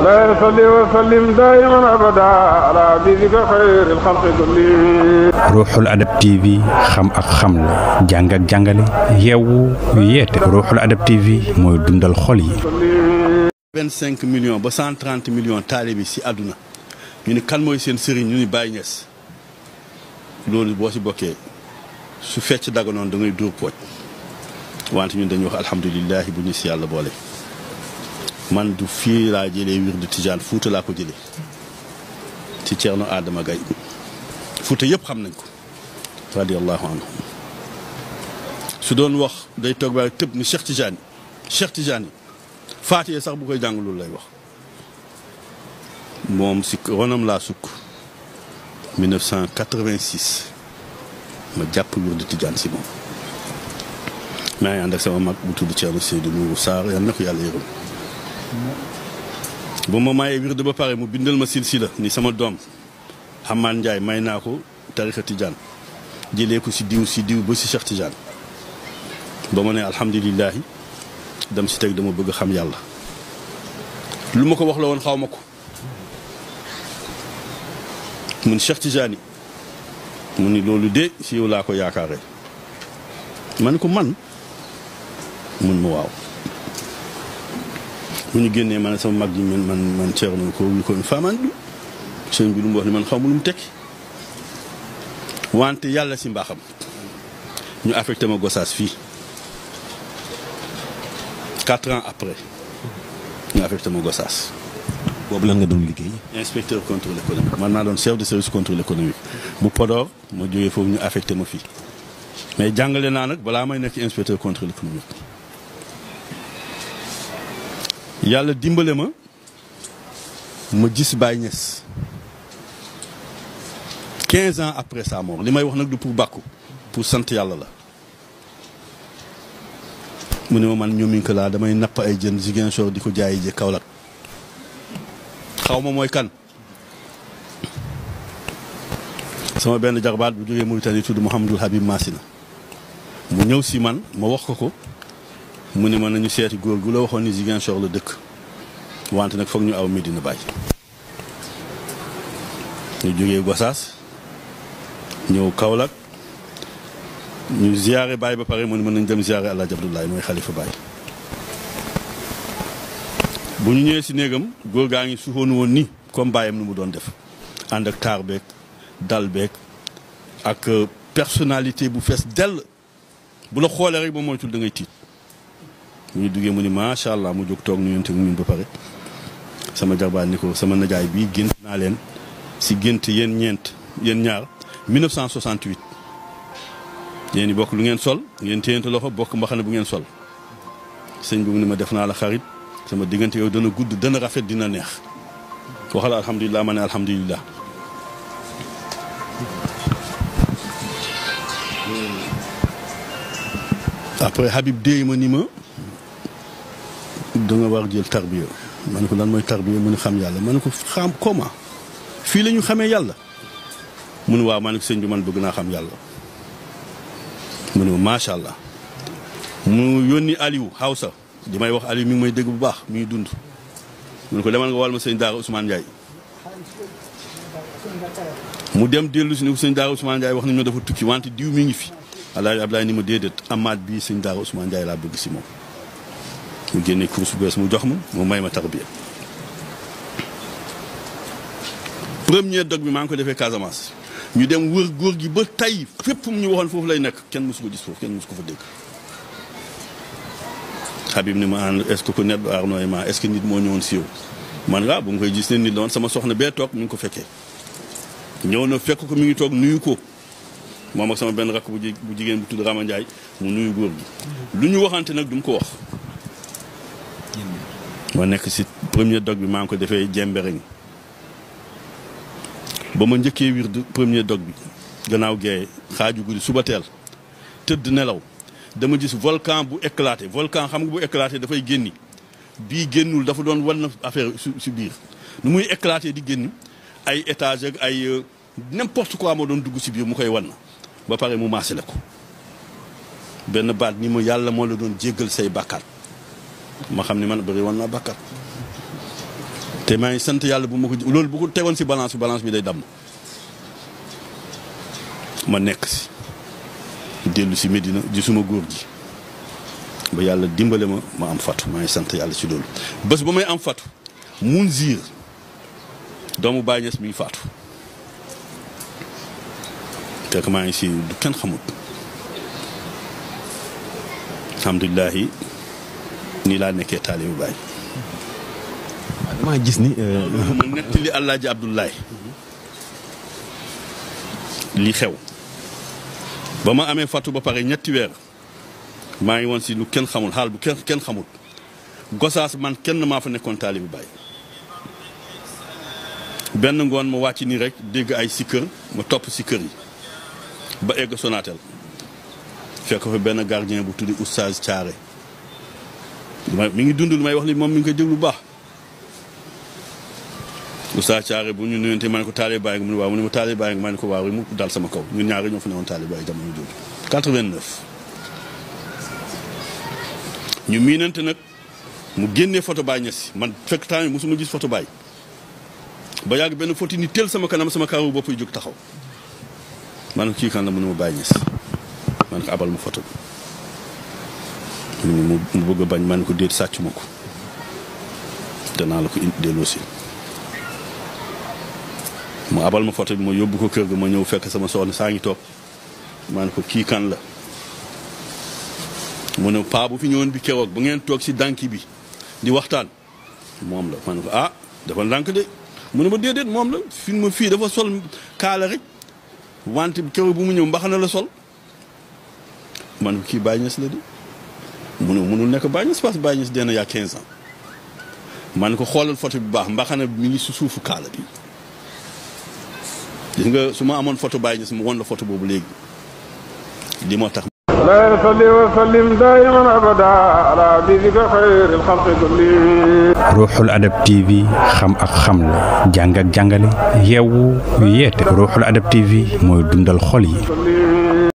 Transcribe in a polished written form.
لا يصلي وسلم دائما أبدا على حبيبك خير الخلق كلهم. Ruuxul Adab TV xam ak xamle jàng ak jàngale yeewu yeete Ruuxul Adab TV mooy dundal xol yi. 25 millions ba 130 millions taalibe ci àdduna ñu ni kan mooy seen sëriñ ñu ni Baye Niass loolu boo ci bokkee su fecc daganoon da ngay dóor pooj wante ñun dañuy wax alhamdulilah bu ñu ci yàlla boole. man du fii laa jëlee wirdu Tijaan Fuuta laa ko jëlee ci Ceerno Adama Gaye Fuuta yëpp xam nañ ko radiyallahu anhu su doon wax day toog ba tëb ni Cheikh Tidiane Faatiha sax bu koy jàng loolu lay wax moom si ronam laa sukk 1986 ma jàpp wirdu Tijaan si moom maa ngi ànd ak sama mag bu tudd Ceerno Seydou Nourou Sarr yal na ko yàlla yërëm bu ma mayee wirdu ba pare mu bindal ma silsila ni sama doom Hamane Ndiaye may naa ko tarixa Tijaan jëlee ko si diw ba si Cheikh Tidiane ba ma ne alhamdulilahi dem si teg dama bëgg xam yàlla lu ma ko wax la woon xaw ma ko mun Cheikh Tidiane mu ni loolu de si yow laa ko yaakaaree ma ne ko man mun ma waaw bu ñu génnee ma ne sama mag ji man Thierno ko ñu ko faamaan bi sëñ bi lu mu wax ni man xaw ma lu mu tekki wante yàlla si mbaaxam ñu affecté ma Gossas fii 4 ans après ñu affecté ma Gossas. boobu lan nga doon liggéey. inspecteur contrôle économique man naa doon chef de service contrôle économique bu Podor ma jógee foofu ñu affecté ma fii mais jàngale naa nag balaa may nekk inspecteur contrôle économique. yàlla dimbale ma gis Baye Niass 15 ans après sa mort li may wax nag du pour bàkku pour sant yàlla la mu ne ma man ñoomin ko laa damay napp ay jën Ziguinchor di ko jaayi ji Kaolack xaw ma mooy kan sama benn jarbaat bu jógee Mauritanie tudd Mouhamadul Habib Massina mu ñëw si man ma wax ko mu ne ma nañu seeti góor gu la waxoon ni Ziguinchor la dëkk wante nag foog ñu aw Medina Baye ñu jógee Gossas ñëw Kaolack ñu ziyaare Baye ba pare mu ne mën nañ dem ziyaare El Hadj Abdoulaye mooy xalifa Baye bu ñu ñëwee si néegam góor gaa ngi suuxoonu woon ni comme Bayam nu mu doon def ànd ak taar beeg dal beeg ak personnalité bu fees dell bu la xoolee rek ba moytul da ngay tiit ñu duggee mu ni macha allah mu jóg toog nuyonte ak ñun ba pare sama jarbaat ni ko sama najaay bii gént naa leen si gént yéen ñaar 1968 yéen i bokk lu ngeen sol ngeen téyante loxo bokk mbaxane bu ngeen sol sëñ bi mu ni ma def naa la xarit sama diggante yow dana gudd dana rafet dina neex waxal alhamdulilah ma ne alhamdulilah après Habib déy ma ni ma da nga war jël tarbiya ma ne ko lan mooy tarbiya mu ne xam yàlla ma ne ko xam comment fii la ñu xamee yàlla mu ne waaw ma ne ko sëñ bi man bëgg naa xam yàlla mu ne macha allah mu yónni Aliou Hawsa di may wax Aliou mi ngi may dégg bu baax mi ngi dund mu ne ko demal nga wàll ma sëñ Daara Ousmane Ndiaye mu dem dellu si ne ko sëñ Daara Ousmane Ndiaye wax nañu ma dafa tukki wante diw mi ngi fi Alaaji Ablaye ni ma déedéet amaat bii sëñ Daara Ousmane Ndiaye laa bëgg si moom mu génne course bu bees mu jox ma mu may ma tarbiya premier dog bi maa ngi ko defee Casamance ñu dem wër góor gi ba tey fépp mu ñu waxoon foofu lay nekk kenn mësu ko gis foofu kenn mësu ko fa dégg Habib ni ma ànd est-ce que ku net ba Arnaud ma est-ce que nit moo ñëwoon si yow man nga bu nga koy gis ne nit la woon sama soxna bee toog mi ngi ko fekkee ñëw na fekk ko mi ngi toog nuyu ko moom ak sama benn rakk bu jigéen bu tudd Rama Ndiaye mu nuyu góor gi lu ñu waxante nag du mu ko wax ma nekk si premier dog bi maa ngi ko defee Jembereñ ba ma njëkkee wirdu premier dog bi gannaaw gee xaaju guddi suba teel tëdd nelaw dama gis volcan bu éclaté volcan xam nga bu éclaté dafay génni bii génnul dafa doon wan na affaire si biir nu muy éclaté di génn ay étage ak ay n'importe quoi moo doon dugg si biir mu koy wan ba pare mu maasale ko benn baat ni ma yàlla moo la doon jéggal say bàkkaat ma xam ne man bëri wan naa bàkkaat te maa ngi sant yàlla bu ma ko loolu bu ko tegoon si balance bi day damm ma nekk si dellu si Medina ji suma góor ji ba yàlla dimbale ma am fatu maa ngi sant yàlla ci loolu bés ba may am fatu Munzir doomu Baay Ñas mi ngi faatu fekk maa ngi si du kenn xamut alhamdulilahi nii laa nekkee taalibu Baay. waaw damaa gis ni. mu nettali Alaaji Abdoulaye li xew ba ma amee fatu ba pare ñetti weer maa ngi woon si lu kenn xamul xaal bu kenn xamul Gosaas man kenn maa fa nekkoon taalibu Baay. benn ngoon ma wàcc nii rek dégg ay si kër ma topp si kër yi ba egg Sonatel fekk fa benn gardien bu tuddi Oustaz Thiaré mi ngi dund lu may wax li moom mi ngi koy déglu bu baax Oustaz Thiaré bu ñu nuyante ma ne ko taalibe Baay nga mu ne waaw mu ne ma taalibe Baay nga ma ne ko waaw mu dal sama kaw ñun ñaar ñoo fa newoon taalibe Baay jamono jooju 89 ñu miinante nag mu génnee photo Baay Ñas man fekk temps yi mosuma gis photo Baay ba yàgg benn photo ni teel sama kanam sama kaaru bopp yi jóg taxaw man kii kan la mu ne ma Baay Ñas man ko abal ma photo bi mu bëgg a bañ man ko déet sàcc ma ko danaa la ko indi delloo si mu abal ma photo bi ma yóbbu ko kër ga ma ñëw fekk sama soxna saa ngi toog man ko kii kan la mu ne paa bu fi ñëwoon bi keroog bu ngeen toog si dànki bi di waxtaan moom la man ko ah dafa ndànk de mu ne ma déedéet moom la fii dafa sol kaala rek wante keroog bu mu ñëw mbaxana la sol man ko kii Baay Ñas la de mu ne mënul nekk Baay Ñas parce que Baay Ñas dee na yaa 15 ans man ko xoolal photo bi baax mbaxana mi ngi si suufu kaala bi gis nga su ma amoon photo Baay Ñas mu won la photo boobu léegi li moo tax لا يصلي وسلم دائما ابدا على حبيبك خير الخلق كلهم. Ruuxul Adab TV xam ak xamle jàng ak jàngale yeewu yeete Ruuxul Adab TV mooy dundal xol yi.